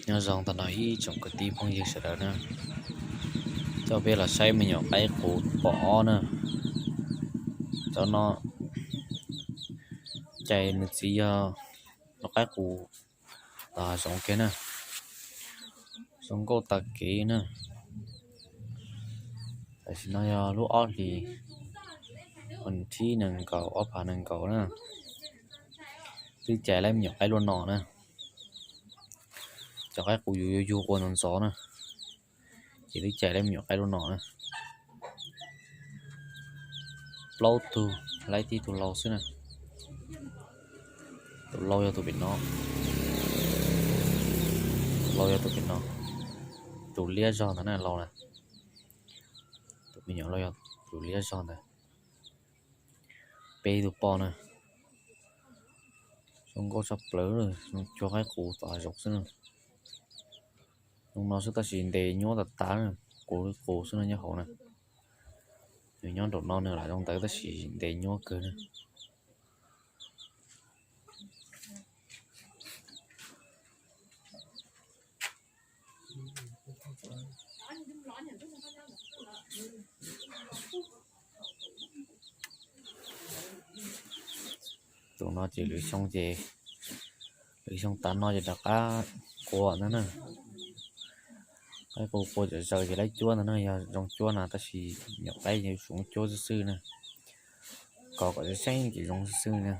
Nyob zoo tag nrho ib tsoom kwv tij phooj ywg sawv daws na, coj peb los saib me nyuam qaib qus pom ob na. Cov no cais nws txiv yog lub qaib qus tom hav zoov kiag na, zoo nkauj tag kev na. Tam sim no yog lub ob hlis, vas thib nees nkaum ob phav nees nkaum na, twb cais lawm me nyuam qaib luaj no na. Cov qaib qus yug yug yug ua ntxov ntxov na, ces twb cais lawm me nyuam qaib luaj no na. Plaub tug, laib tib tug laus xwb na. Tus laus yog tus pem no, tus laus yog tus pem no, tus liab zog ntawd na laus na. Tus me nyuam laus yog tus liab zog ntawd. Peb tug poj na, zoo nkauj tshaj plaws, zoo cuag qaib qus tom hav zoov xwb na. Zoo no xwb tab sis ntes nyuab tas tas, qus li qus xwb no nyob hauv na. Nws nyob nraum no nws lam zoo ntawd tab sis ntes nyuab kawg na. Tus no ces lwm xyoo ces, lwm xyoo tav no ces rov qab qua ntag na. Qaib qus qua zom zaws ces laib cuab ntag na, yog zoo cuab na tab sis nyuam qaib yuav tsum cuab xwb xwb na, kov kom tseeb tseeb ces zoo xwb xwb na.